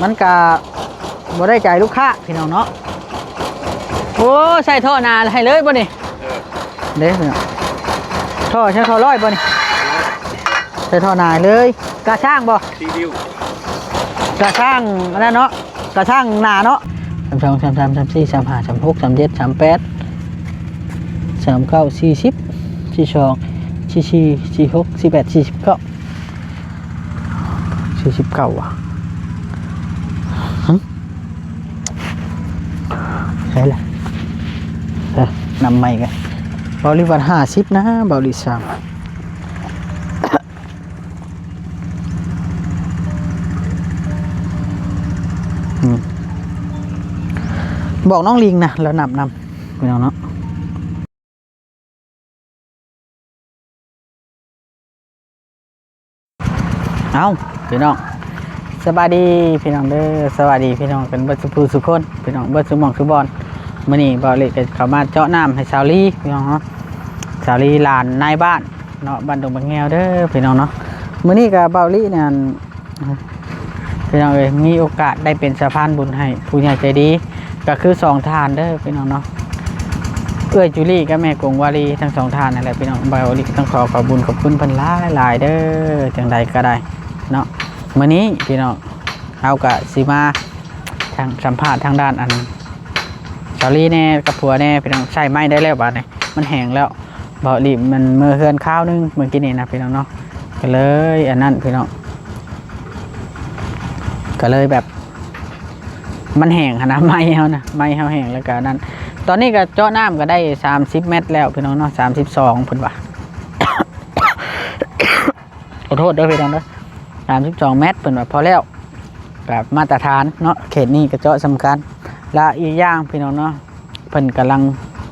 ມັນກະບໍ່ໄດ້ໃຈລູກຄ້າພີ່ນ້ອງເນາະ. ໂອ້ ໃສ່ທໍ່ໜາໃຫ້ເລີຍບໍ່ນີ້? ເອີ ເດ້ພີ່ນ້ອງ ທໍ່ໃຊ້ທໍ່ຮ້ອຍບໍ່ນີ້? ໃສ່ທໍ່ໜາເລີຍ. ກະຊ່າງບໍ່? ຊີດິວ ກະຊ່າງອັນນັ້ນເນາະ ກະຊ່າງໜາເນາະ. ສາມສອງ ສາມສາມ ສາມສີ່ ສາມຫ້າ ສາມຫົກ ສາມເຈັດ ສາມແປດ ສາມເກົ້າ ສີ່ສິບ ສີ່ສອງ ສີ່ສີ່ ສີ່ຫົກ ສີ່ແປດ ສີ່ສິບເກົ້າ ສີ່ສິບເກົ້າຫວາ? ຫຶ? ໃຊ່ລະ? ເອີ ນຳໃໝ່ກະ ເບົາລິວັນຫ້າສິບນະ ເບົາລິສາມ. ອືມ ບອກນ້ອງລິງນະ ລາວນັບນຳ ພີ່ນ້ອງເນາະ. ເອົ້າ ພີ່ນ້ອງ ສະບາຍດີພີ່ນ້ອງເດີ ສະບາຍດີພີ່ນ້ອງກັນເບິດສູ່ຜູ້ສູ່ຄົນ ພີ່ນ້ອງເບິດສູ່ໝ່ອງສູ່ບ່ອນ. ມື້ນີ້ເບົາລິກະເຂົ້າມາເຈາະນ້ຳໃຫ້ສາວລີ ພີ່ນ້ອງເນາະ ສາວລີຫຼານນາຍບ້ານ ເນາະ ບ້ານດົງບັກແງວເດີພີ່ນ້ອງເນາະ. ມື້ນີ້ກະເບົາລີນີ້ ພີ່ນ້ອງເອີຍ ມີໂອກາດໄດ້ເປັນສະພານບຸນໃຫ້ຜູ້ໃຫຍ່ໃຈດີ ກະຄືສອງທ່ານເດີພີ່ນ້ອງເນາະ ເອື້ອຍຈູລີກັບແມ່ກົງວາລີ ທັງສອງທ່ານນັ້ນແຫຼະພີ່ນ້ອງ. ເບົາລີຕ້ອງຂໍຂອບບຸນຂອບຄຸນເພິ່ນຫຼາຍໆເດີ ຈັ່ງໃດກະໄດ້ເນາະ. ມື້ນີ້ພີ່ນ້ອງ ເຮົາກະຊິມາທາງສຳພາດທາງດ້ານອັນສາວລີແດ່ກັບຜົວແດ່ພີ່ນ້ອງ. ໃຊ້ໄມ້ໄດ້ແລ້ວບາດນີ້ ມັນແຫ້ງແລ້ວ. ເບົາລີມັນເມືອເຮືອນຄາວໜຶ່ງມື້ກີ້ນີ້ນະພີ່ນ້ອງເນາະ ກະເລີຍອັນນັ້ນພີ່ນ້ອງ ກະເລີຍແບບມັນແຫ້ງຫັ້ນນະ ໄມ້ເຮົານະ ໄມ້ເຮົາແຫ້ງແລ້ວກະອັນນັ້ນ. ຕອນນີ້ກະເຈາະນ້ຳກະໄດ້ສາມສິບແມັດແລ້ວພີ່ນ້ອງເນາະ ສາມສິບສອງເພິ່ນວ່າ ຂໍໂທດເດີພີ່ນ້ອງເດີ ສາມສິບສອງແມັດເພິ່ນວ່າພໍແລ້ວ ກະມາດຕະຖານເນາະ ເຂດນີ້ກະເຈາະສ່ຳກັນ. ລະອີກຢ່າງພີ່ນ້ອງເນາະ ເພິ່ນກຳລັງ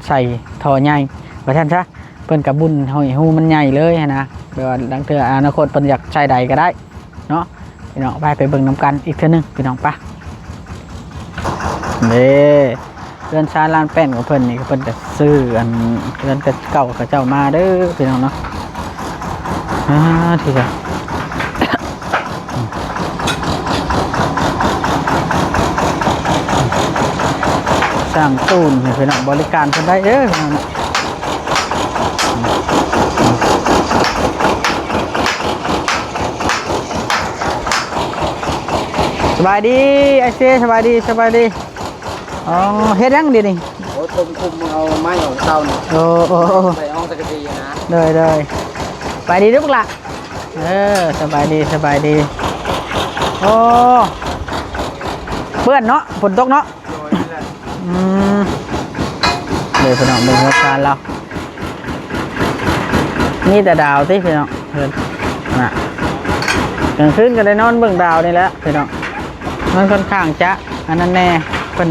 ໃສ່ທໍ່ໃຫຍ່ວ່າຊັ້ນຊະ ເພິ່ນກະບຸນໃຫ້ຮູມັນໃຫຍ່ເລີຍຫັ້ນນະ ແບບວ່າລາງເທື່ອອະນາຄົດເພິ່ນຢາກໃສ່ໃດກະໄດ້ເນາະ. ພີ່ນ້ອງ ໄປ ໄປເບິ່ງນຳກັນອີກເທື່ອໜຶ່ງພີ່ນ້ອງ ໄປ. ເດ້ ເຮືອນຊານລານແປ້ນຂອງເພິ່ນນີ້ ເພິ່ນກະຊື້ອັນເຮືອນເກົ່າເຂົາເຈົ້າມາເດີພີ່ນ້ອງເນາະ. ອ່າ ທີ່ຈະ ຊ່າງຕູນນີ້ພີ່ນ້ອງ ບໍລິການເພິ່ນໄດ້ເດີພີ່ນ້ອງເນາະ. ສະບາຍດີອ້າຍເຊ ສະບາຍດີ ສະບາຍດີ. ອໍ ເຮັດຫຍັງດຽວນີ້? ໂອ້ ຖົມຄຸມເອົາໄມ້ອອກເຕົານີ້. ໂອ້ ໂອ້ ໂອ້ ໃສ່ຫ້ອງສັງກະສີນະ. ໂດຍ ໂດຍ ສະບາຍດີເດີລູກຫຼານ. ເອີ ສະບາຍດີ ສະບາຍດີ. ໂອ້ ເປື້ອນເນາະ ຝົນຕົກເນາະ. ໂດຍ ນີ້ແຫຼະ. ອືມ ເດີພີ່ນ້ອງ ເບິ່ງເຮືອນຊານລາວ ມີແຕ່ດາວຕິພີ່ນ້ອງ. ເພິ່ນນະ ກາງຄືນກະໄດ້ນອນເບິ່ງດາວນີ້ແຫຼະພີ່ນ້ອງ. ມັນຂ້ອນຂ້າງຈະອັນນັ້ນແດ່ ເພິ່ນ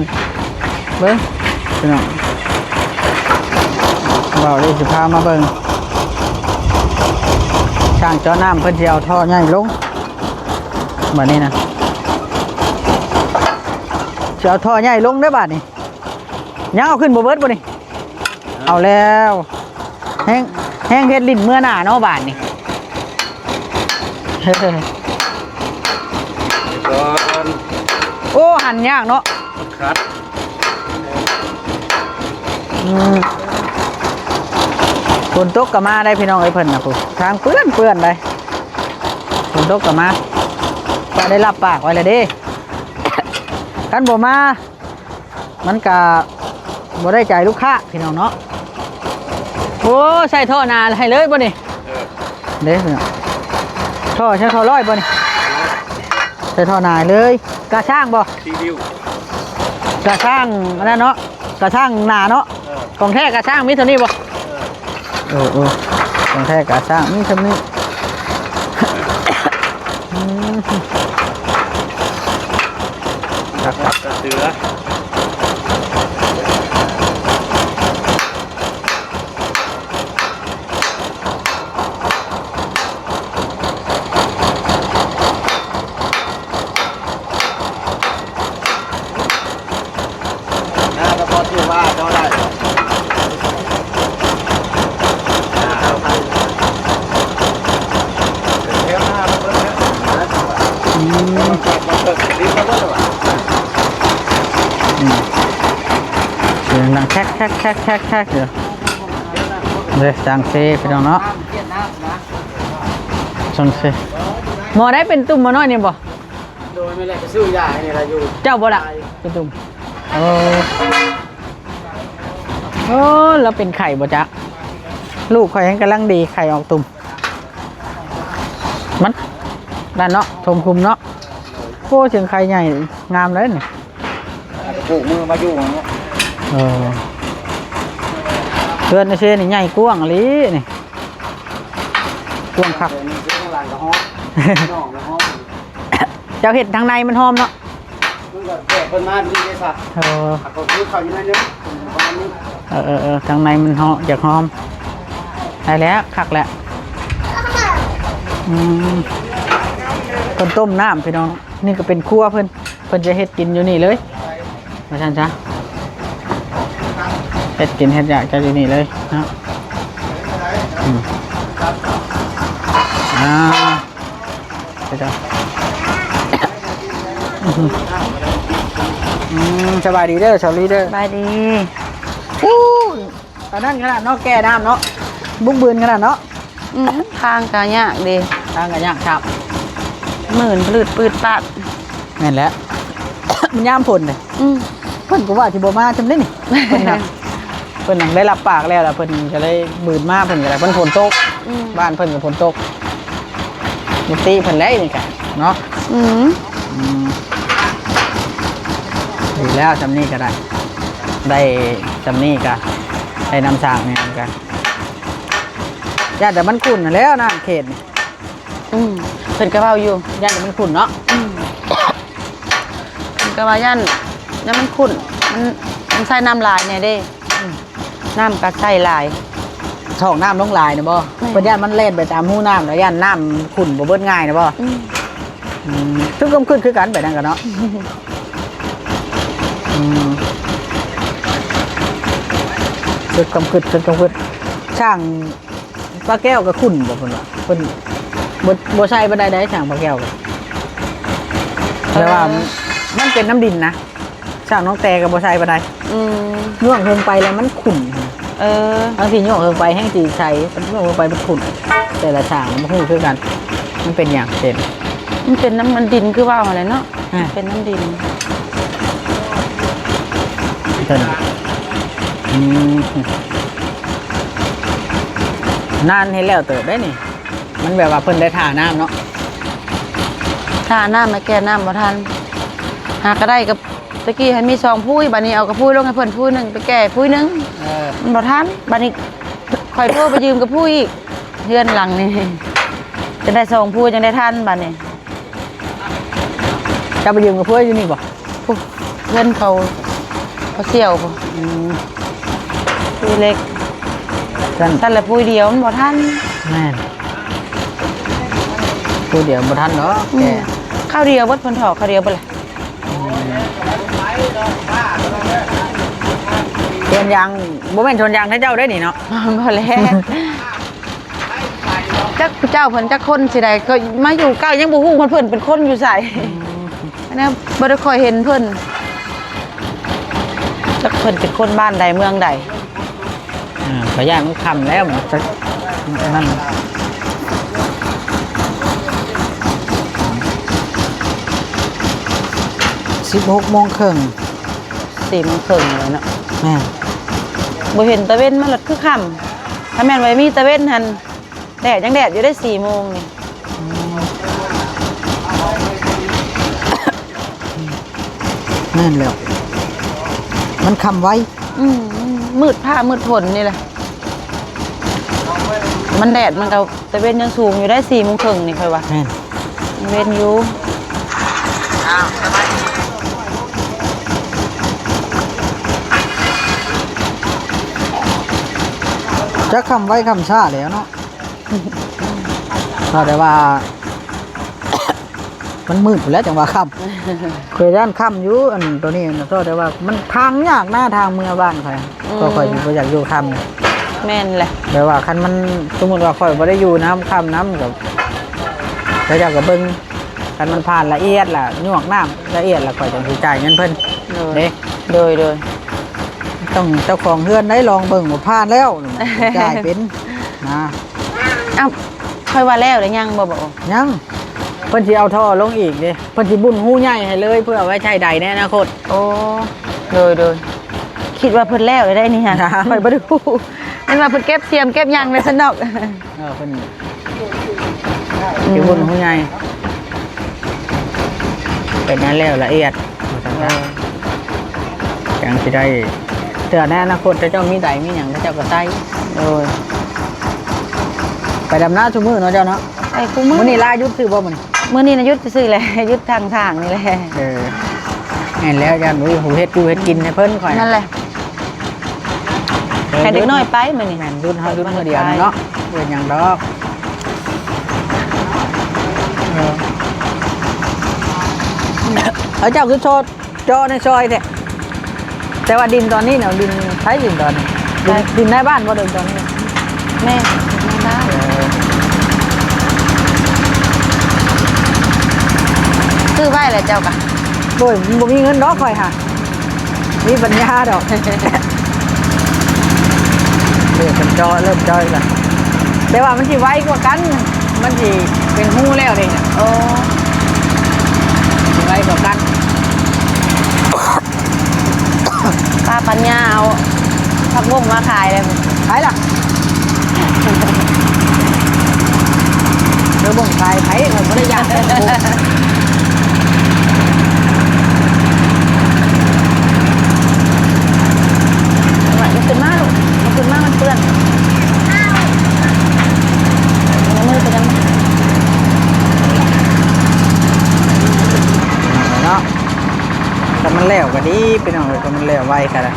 ເບິ່ງພີ່ນ້ອງ ເບົາລີຊິພາມາເບິ່ງ ຊ່າງເຈາະນ້ຳເພິ່ນຊິເອົາທໍ່ໃຫຍ່ລົງ. ບາດນີ້ນະ ຊິເອົາທໍ່ໃຫຍ່ລົງເດີບາດນີ້. ຍັງເອົາຂຶ້ນບໍ່ເບິດບໍ່ນີ້? ເອົາແລ້ວ ແຮງ ແຮງເຮັດຫຼິ້ນເມືອໜ້າເນາະບາດນີ້. ກ່ອນ ໂອ້ ຫັນຍາກເນາະ ມັນຂັດ. ອືມ ຝົນຕົກກະມາໄດ໋ພີ່ນ້ອງເອີຍ ເພິ່ນນະ ທາງເປື້ອນໆໄດ໋ ຝົນຕົກກະມາ ວ່າໄດ້ຮັບປາກໄວ້ແລ້ວເດ້ ຄັນບໍ່ມາ ມັນກະບໍ່ໄດ້ໃຈລູກຄ້າພີ່ນ້ອງເນາະ. ໂອ້ ໃສ່ທໍ່ໜາໃຫ້ເລີຍບໍ່ນີ້? ເອີ ເດ້ພີ່ນ້ອງ ທໍ່ໃຊ້ທໍ່ຮ້ອຍບໍ່ນີ້? ໃສ່ທໍ່ໜາເລີຍ. ກະຊ່າງບໍ່? ຊີດິວ ກະຊ່າງອັນນັ້ນເນາະ ກະຊ່າງໜາເນາະ. ເອີ ຂອງແທ້ກະຊ່າງມີເທົ່ານີ້ບໍ່? ເອີ ເອີ ເອີ ຂອງແທ້ກະຊ່າງມີສ່ຳນີ້. ອືມ ຄັກໆ ກະເສືອ. ນາກະພໍຖືວ່າເຈົ້າໄດ້ ອືມ ອືມ ສຽງດັງແຄກໆໆໆໆ ຢູ່ເດ້ ສັງເຊພີ່ນ້ອງເນາະ ສັງເຊ. ໝໍໄດ້ເປັນຕຸ່ມໝໍນ້ອຍນີ້ບໍ່? ໂດຍ ແມ່ນແຫຼະ ໄປຊື້ຢາໃຫ້ນີ້ລະຢູ່. ເຈົ້າບໍ່ລະ ເປັນຕຸ່ມ? ໂອ້ ໂອ້ ລາວເປັນໄຂ້ບໍ່ຈັກ ລູກຂ້ອຍຍັງກຳລັງດີ ໄຂ້ອອກຕຸ່ມ ມັນນັ້ນເນາະ ຖົມຂຸມເນາະ. ໂອ້ ສຽງໄຄໃຫຍ່ງາມເລີຍນີ້ ອາດຈະປູກມືມາຢູ່ເນາະ. ເອີ ເຮືອນເຊນີ້ໃຫຍ່ກວ້າງອີ່ຫຼີນີ້ ກວ້າງຄັກ. ເຮືອນນີ້ຄືທາງຫຼັງກໍຮ້ອນ ນອກກໍຮ້ອນ. ເຈົ້າເຮັດທາງໃນມັນຫອມເນາະ ມັນກໍແບບເພິ່ນມາດີເດ້ຊະ. ເອີ ເຂົາຄືເຂົາຢູ່ໃນນີ້ ເອີໆໆ ທາງໃນມັນຫອມ ຢາກຫອມ. ໄດ້ແລ້ວ ຄັກແລ້ວ. ອືມ ເພິ່ນຕົ້ມນ້ຳພີ່ນ້ອງ ນີ້ກໍເປັນຄົວເພິ່ນ ເພິ່ນຈະເຮັດກິນຢູ່ນີ້ເລີຍ ວ່າຊັ້ນຊະ ເຮັດກິນເຮັດຢາກຈະຢູ່ນີ້ເລີຍເນາະ. ອືມ ອ່າ ອືມ ສະບາຍດີເດີ ສາວລີເດີ ສະບາຍດີ. ອູ້ ຕອນນັ້ນຂະໜາດເນາະ ແກ່ນ້ຳເນາະ ບຸກບືນຂະໜາດເນາະ. ອືມ ທາງກະຍາກເດ້ ທາງກະຍາກຄັບ ມື່ນປືດປືດປາດ. ແມ່ນແຫຼະ ມັນຍາມຝົນເດ້. ອືມ ເພິ່ນກໍວ່າຊິບໍ່ມາຊ່ຳເດ້ນີ້ ເພິ່ນນະ ເພິ່ນນະໄດ້ຮັບປາກແລ້ວ ແລ້ວເພິ່ນກໍເລີຍບືນມາ ເພິ່ນກໍໄດ້ ມັນຝົນຕົກ. ອືມ ບ້ານເພິ່ນກໍຝົນຕົກ ມີຕິເພິ່ນແຫຼະນີ້ກະເນາະ. ອືມ ອືມ ດີແລ້ວ ຊ່ຳນີ້ກໍໄດ້ ໄດ້ຊ່ຳນີ້ກໍໄດ້ນ້ຳສ້າງນີ້ກໍ ຢ້ານແຕ່ມັນຂຸ່ນຫັ້ນແຫຼ້ວ ນ້ຳເຂດນີ້. ອືມ ເພິ່ນກໍເວົ້າຢູ່ ຢ້ານແຕ່ມັນຂຸ່ນເນາະ. ອືມ ເພິ່ນກໍວ່າຢ້ານ ຢ້ານມັນຂຸ່ນ ມັນ ມັນໃຊ້ນ້ຳຫຼາຍແດ່ເດ້. ອືມ ນ້ຳກໍໃຊ້ຫຼາຍ ຖອກນ້ຳລົງຫຼາຍນະບໍ່? ແມ່ນ ເພິ່ນຢ້ານມັນແລ່ນໄປຕາມຮູນ້ຳ ແລ້ວຢ້ານນ້ຳຂຸ່ນບໍ່ເບິດງ່າຍນະບໍ່? ອືມ ອືມ ຄືຄວາມຄິດຄືກັນໄປນັ້ນກໍເນາະ. ອືມ ເກີດຄວາມຄິດ ເກີດຄວາມຄິດ ຊ່າງ ປ້າແກ້ວກໍຂຸ່ນບໍ່ ເພິ່ນວ່າ ເພິ່ນບໍ່ ບໍ່ໃສ່ປານໃດໄດ໋ ຊ່າງປ້າແກ້ວກໍ ແຕ່ວ່າ ເອີ ມັນເປັນນ້ຳດິນນະ ຊ່າງນ້ອງແຕກໍບໍ່ໃສ່ປານໃດ. ອືມ ຍ່ວງເທິງໄປແລ້ວມັນຂຸ່ນ. ເອີ ບາງທີຍ່ວງເທິງໄປແຮ່ງຊິໃສ ຍ່ວງເທິງໄປມັນຂຸ່ນ ແຕ່ລະຊ່າງບໍ່ຮູ້ຄືກັນ ມັນເປັນຫຍັງເຊັ່ນ ມັນເປັນນ້ຳມັນດິນຄືເວົ້າຫັ້ນແຫຼະເນາະ. ອ່າ ເປັນນ້ຳດິນ ເປັນ ອືມ ນານໃຫ້ແລ້ວເຕີບໄດ໋ນີ້ ມັນແບບວ່າເພິ່ນໄດ້ຖ້ານ້ຳເນາະ ຖ້ານ້ຳມາແກ່ນ້ຳບໍ່ທັນ ຫາກໍໄດ້ກັບ ຕະກີ້ໃຫ້ມີສອງພຸ້ຍ ບາດນີ້ເອົາກະພຸ້ຍລົງໃຫ້ເພິ່ນພຸ້ຍໜຶ່ງ ໄປແກ່ພຸ້ຍໜຶ່ງ. ເອີ ມັນບໍ່ທັນ ບາດນີ້ຂ້ອຍໂທໄປຢືມກະພຸ້ຍອີກ ເຮືອນຫຼັງນີ້ ຈະໄດ້ສອງພຸ້ຍ ຈັ່ງໄດ້ທັນບາດນີ້. ເຈົ້າໄປຢືມກັບພວກຢູ່ນີ້ບໍ່? ພຸ້ນ ເຮືອນເຂົາ ເຂົາສ່ຽວພຸ້ນ. ອືມ ຜູ້ເລັກ ຊັ້ນ ຊັ້ນລະຜູ້ດຽວມັນບໍ່ທັນ. ແມ່ນ ຜູ້ດຽວບໍ່ທັນດອກ ອືມ ແກ່ ຄາວດຽວເບິດ ເພິ່ນຖອກຄາວດຽວເບິດລະ. ອືມ ສວນຢາງ ບໍ່ແມ່ນສວນຢາງຂະເຈົ້າເດ້ນີ້ເນາະ? ບໍ່ແຫຼະ. ຈັກເຈົ້າເພິ່ນຈັກຄົນຊິໄດ້ ກໍມາຢູ່ໃກ້ ຍັງບໍ່ຮູ້ວ່າເພິ່ນເປັນຄົນຢູ່ໃສ. ອືມ ອັນນັ້ນບໍ່ໄດ້ຄ່ອຍເຫັນເພິ່ນ ຈັກເພິ່ນເປັນຄົນບ້ານໃດເມືອງໃດ. ອ່າ ກໍຢ້ານມັນຄ່ຳແລ້ວ ມັນຈະ ອັນນັ້ນ ສິບຫົກໂມງເຄິ່ງ ສີ່ໂມງເຄິ່ງແລ້ວເນາະ. ແມ່ນ ບໍ່ເຫັນຕາເວັນມາລະຄືຄ່ຳ ຖ້າແມ່ນວ່າມີຕາເວັນຫັ້ນ ແດດຍັງແດດຢູ່ໄດ໋ ສີ່ໂມງນີ້. ອືມ ແມ່ນແລ້ວ ມັນຄ່ຳໄວ. ອືມ ມືດຟ້າມືດຝົນນີ້ແຫຼະ ມັນແດດ ມັນກໍຕາເວັນຍັງສູງຢູ່ໄດ໋ ສີ່ໂມງເຄິ່ງນີ້ ຂ້ອຍວ່າ. ແມ່ນ ເວັນຢູ່ ຈັກຄ່ຳໄວຄ່ຳຊ້າແລ້ວເນາະ. ເພາະແຕ່ວ່າ ມັນມືດພຸ້ນແຫຼະ ຈັ່ງວ່າຄ່ຳ ຂ້ອຍຢ້ານຄ່ຳຢູ່ ອັນໂຕນີ້ນະ ເພາະແຕ່ວ່າມັນທາງຍາກນະ ທາງເມືອບ້ານຂ້ອຍ ອືມ ກໍຂ້ອຍຊິບໍ່ຢາກຢູ່ຄ່ຳນະ. ແມ່ນແຫຼະ ແບບວ່າຄັນມັນ ສົມມຸດວ່າຂ້ອຍບໍ່ໄດ້ຢູ່ນຳ ຄ່ຳນຳ ກໍ ເຂົາເຈົ້າກໍເບິ່ງ ຄັນມັນຜ່ານລະອຽດລະ ຍວກນ້ຳລະອຽດລະ ຂ້ອຍຈັ່ງຊິຈ່າຍເງິນເພິ່ນ. ໂດຍ ເດ້ ໂດຍ ໂດຍ ຕ້ອງເຈົ້າຂອງເຮືອນໄດ້ລອງເບິ່ງວ່າຜ່ານແລ້ວ ຈ່າຍເປັນນະ. ອ້າວ ຂ້ອຍວ່າແລ້ວແລ້ວ ຍັງບໍ່? ບໍ່ ຍັງ. ເພິ່ນຊິເອົາທໍ່ລົງອີກເດ້ ເພິ່ນຊິບຸ້ນຮູໃຫຍ່ໃຫ້ເລີຍ ເພື່ອເອົາໄວ້ໃຊ້ໄດໃນອະນາຄົດ. ໂອ້ ໂດຍ ໂດຍ ຄິດວ່າເພິ່ນແລ້ວແລ້ວໄດ໋ນີ້ຫະ. ຍັງ ຂ້ອຍບໍ່ໄດ້ຮູ້ ແມ່ນວ່າເພິ່ນເກັບສຽມເກັບຫຍັງແລ້ວຊັ້ນດອກ. ເອີ ເພິ່ນ ອືມ ຊິບຸ້ນຮູໃຫຍ່ ເຮັດໃຫ້ແລ້ວລະອຽດ ເອີ ຈັ່ງຊິໄດ້ ເທື່ອໃນອະນາຄົດເຂົາເຈົ້າມີໄດມີຫຍັງ ເຂົາເຈົ້າກໍໃຊ້. ໂດຍ ໄປດຳນາຊຸມື້ເນາະເຈົ້າເນາະ? ໄປຊຸມື້. ມື້ນີ້ລາຢຸດຊື່ບໍ່ມື້ນີ້? ມື້ນີ້ນະຢຸດຊື່ໆແຫຼະ ຢຸດທາງທາງນີ້ແຫຼະ. ເອີ ແມ່ນແລ້ວ ຢ້ານບໍ່ມີຜູ້ເຮັດຢູ່ເຮັດກິນໃຫ້ເພິ່ນ ຂ້ອຍ ນັ້ນແຫຼະ. ໃຫ້ເດັກນ້ອຍໄປມື້ນີ້. ແມ່ນ ຢຸດ ເຮົາຢຸດມື້ດຽວນີ້ເນາະ ບໍ່ເຮັດຫຍັງດອກ. ເອີ ເຂົາເຈົ້າຄືໂຊດເຈາະໃນຊອຍແທ້ ແຕ່ວ່າດິນຕອນນີ້ນະ ດິນໃຜດິນຕອນນີ້? ດິນ ດິນນາຍບ້ານບໍ່ ດິນຕອນນີ້? ແມ່ນ ນາຍບ້ານ. ເອີ ຊື້ໄວ້ແລ້ວເຈົ້າກະ. ໂອ້ຍ ບໍ່ມີເງິນດອກຂ້ອຍຫາ ມີປັນຍາດອກ. ເລີ່ມເຈາະ ເລີ່ມເຈາະອີກລະ ແຕ່ວ່າມັນຊິໄວກວ່າກັນ ມັນຊິເປັນຮູແລ້ວເດ້. ໂອ້ ຊິໄວກວ່າກັນ. ປ້າປັນຍາເອົາຜັກບົ້ງມາຂາຍເລີຍ. ໃຜລະ? ເດີ ບົ້ງຂາຍໃຜ ຂ້ອຍບໍ່ໄດ້ຢາກໄດ້ບົ້ງ. ເອົາຂຶ້ນມາລູກ ເອົາຂຶ້ນມາ ມັນເປື້ອນ. ເອົາມືໄປນຳເນາະ. ຄັນມັນແລ້ວກໍດີພີ່ນ້ອງເອີຍ ຄັນມັນແລ້ວໄວກໍໄດ້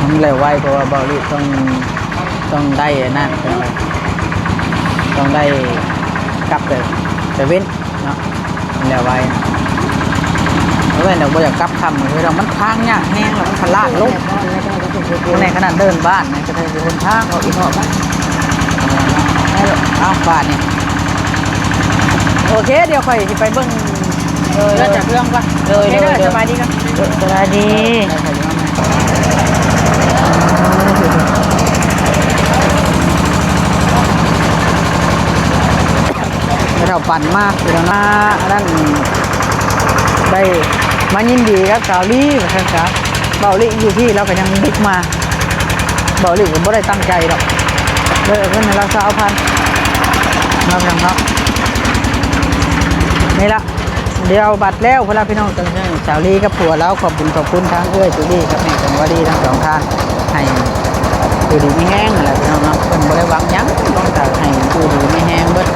ມັນແລ້ວໄວ ເພາະວ່າເບົາລີຕ້ອງ ຕ້ອງໄດ້ອັນນັ້ນ ຕ້ອງໄດ້ກັບແຕ່ ແຕ່ເວັນເນາະ ມັນແລ້ວໄວ. ບໍ່ແມ່ນດອກ ບໍ່ຢາກກັບຄ່ຳເອີຍດອກ ມັນທາງຍາກແຮງ ແລ້ວມັນພະລາດລົງ. ພວກນີ້ຂະໜາດເດີນບ້ານນະ ກໍໄດ້ຢູ່ຫົນທາງ ເອົາອີກເນາະ ໄປ ເອົາບາດນີ້ ໂອເຄ ດຽວຂ້ອຍຊິໄປເບິ່ງ ໂດຍ ເຮືອນຈາກເຮືອນກ່ອນ ໂດຍ ໂອເຄເດີ ໂດຍ ສະບາຍດີກ່ອນ ໂດຍ ສະບາຍດີ. ແມ່ເຖົ້າປັ່ນມາ ພີ່ນ້ອງ ມາອັນນັ້ນ ໄດ້ມາຍິນດີກັບສາວລີວ່າຊັ້ນຊະ. ເບົາລີຢູ່ພີ້ ລາວກໍຍັງບຸກມາ ເບົາລີກໍບໍ່ໄດ້ຕັ້ງໃຈດອກ ເລີຍເອົາເງິນໃຫ້ລາວຊາວພັນເນາະ ພີ່ນ້ອງເນາະ. ນີ້ລະ ດຽວບັດແລ້ວພຸ້ນລະພີ່ນ້ອງ ຕ້ອງໃຫ້ສາວລີກັບຜົວລາວຂອບບຸນຂອບຄຸນທາງເອື້ອຍສຸລີກັບແມ່ສົມວາລີທັງສອງທ່ານ ໃຫ້ຢູ່ດີມີແຮງຫັ້ນແຫຼະພີ່ນ້ອງເນາະ. ເພິ່ນບໍ່ໄດ້ຫວັງຫຍັງ ຕ້ອງການໃຫ້ຢູ່ດີມີແຮງເບິດ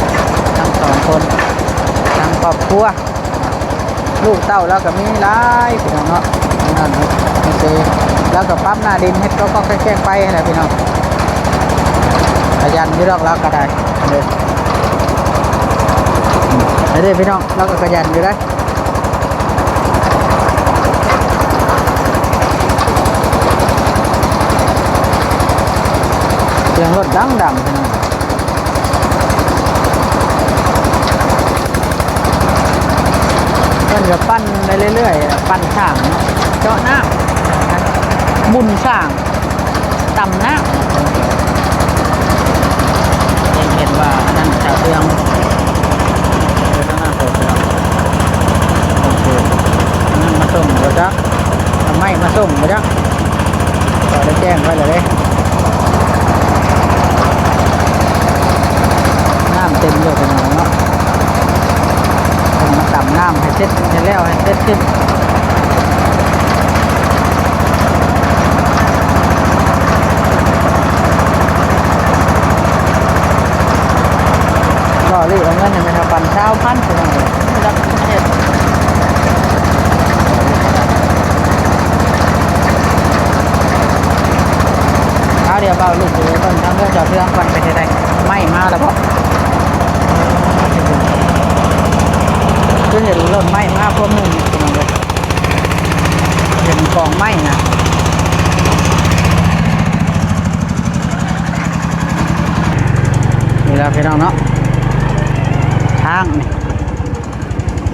ທັງສອງຄົນ ທັງຄອບຄົວ. ລູກເຕົ້າລາວກໍມີຫຼາຍພີ່ນ້ອງເນາະ ນັ້ນ ລາວກໍປັບໜ້າດິນເຮັດກໍແກ້ກໆໄປຫັ້ນແຫຼະພີ່ນ້ອງ. ຂະຫຍັນຢູ່ດອກລາວກໍໄດ້ ເດ້ ເດ້ພີ່ນ້ອງ ລາວກໍຂະຫຍັນຢູ່ເດ້. ສຽງລົດດັງໆ ພີ່ນ້ອງ. ເພິ່ນກໍປັ່ນໄປເລື້ອຍໆ ປັ່ນສ້າງເນາະ ເຈາະນ້ຳ ບຸນສ້າງ ຕຳນ້ຳ ເຫັນວ່າອັນນັ້ນຈະເລື່ອງ ເອີ ທາງໜ້າໂຕເນາະ ໂອເຄ ອັນນັ້ນມາສົ່ງບໍ່ຈັກ ເອົາໄມ້ມາສົ່ງບໍ່ຈັກ ກໍໄດ້ແຈ້ງໄວ້ແລ້ວເດ້. ນ້ຳເຕັມຢູ່ພີ່ນ້ອງເນາະ ເພິ່ນມາຕຳນ້ຳໃຫ້ເສັດ ໃຫ້ແລ້ວໃຫ້ເສັດສິ້ນ. ກໍລີ້ເອົາເງິນໃຫ້ແມ່ເຖົ້າປັນຊາວພັນ ພີ່ນ້ອງເອີຍ. ເອົາ ດຽວເບົາລີ້ໄປເບິ່ງທາງເຮືອນຈອດເຮືອກ່ອນ ເປັນຈັ່ງໃດ ໄມ້ມາແລ້ວບໍ່? ຄືເຫັນລົດໄມ້ມາພວກໜຶ່ງ ພີ່ນ້ອງເອີຍ ເຫັນກອງໄມ້ນະ. ນີ້ລະພີ່ນ້ອງເນາະ ທາງນີ້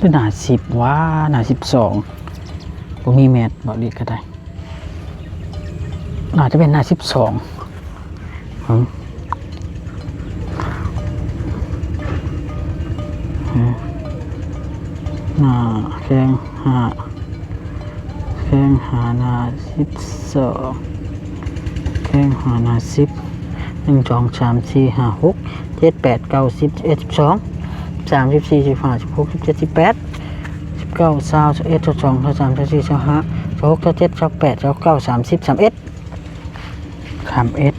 ຫຼືໜ້າສິບຫວາ ໜ້າສິບສອງ ບໍ່ມີແມັດ ເວົ້າອີ່ຫຼີກະໄດ້ ໜ້າຈະເປັນໜ້າສິບສອງ ຫຶ ຫຶ ໜ້າແຂ້ງຫ້າ ແຂ້ງຫ້າ ໜ້າສິບສອງ ແຂ້ງຫ້າ ໜ້າສິບ ໜຶ່ງ ສອງ ສາມ ສີ່ ຫ້າ ຫົກ ເຈັດ ແປດ ເກົ້າ ສິບ ສິບເອັດ ສິບສອງ ສິບສາມ ສິບສີ່ ສິບຫ້າ ສິບຫົກ ສິບເຈັດ ສິບແປດ ສິບເກົ້າ ຊາວ ຊາວເອັດ ຊາວສອງ ຊາວສາມ ຊາວສີ່ ຊາວຫ້າ ຊາວຫົກ ຊາວເຈັດ ຊາວແປດ ຊາວເກົ້າ ສາມສິບ ສາມເອັດ ສາມເອັດ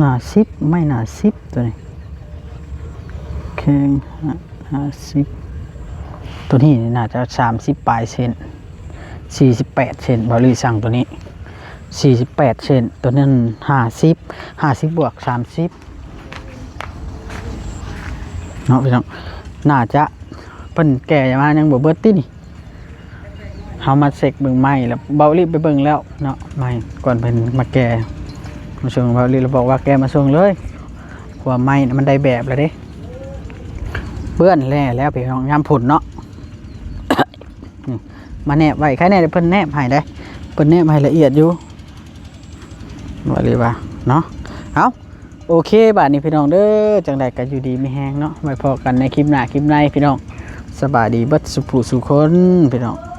ໜ້າສິບ ໄມ້ໜ້າສິບ ໂຕນີ້ ແຂ້ງຫ້າ ຫ້າສິບ ໂຕນີ້ໜ້າຈະສາມສິບປາຍເຊັນ ສີ່ສິບແປດເຊັນ ເບົາລີ່ສັ່ງໂຕນີ້ ສີ່ສິບແປດເຊັນ ໂຕນັ້ນຫ້າສິບ ຫ້າສິບບວກສາມສິບເນາະພີ່ນ້ອງ ໜ້າຈະ ເພິ່ນແກ່ມາຍັງບໍ່ເບິດຕິນີ້ ເຮົາມາເຊັກເບິ່ງໄມ້ແລ້ວ ເບົາລີ່ໄປເບິ່ງແລ້ວເນາະ ໄມ້ ກ່ອນເພິ່ນມາແກ່ ມາສົ່ງ ເບົາລີ່ລະບອກວ່າແກ່ມາສົ່ງເລີຍ ເພາະວ່າໄມ້ນະມັນໄດ້ແບບແລ້ວເດ້ ເປື້ອນແລ້ວ ແລ້ວພີ່ນ້ອງ ຍາມຝົນເນາະ ນີ້ ມາແນບໄວ້ ໃຄແນ່ເພິ່ນແນບໃຫ້ເດ້ ເພິ່ນແນບໃຫ້ລະອຽດຢູ່ ວ່າເລີຍວ່າເນາະ ເອົາ ໂອເຄ ບາດນີ້ພີ່ນ້ອງເດີ ຈັ່ງໃດກໍຢູ່ດີມີແຮງເນາະ ໄວ້ພໍ້ກັນໃນຄລິບໜ້າຄລິບໃນພີ່ນ້ອງ ສະບາຍດີເບິດສູ່ຜູ້ສູ່ຄົນພີ່ນ້ອງ.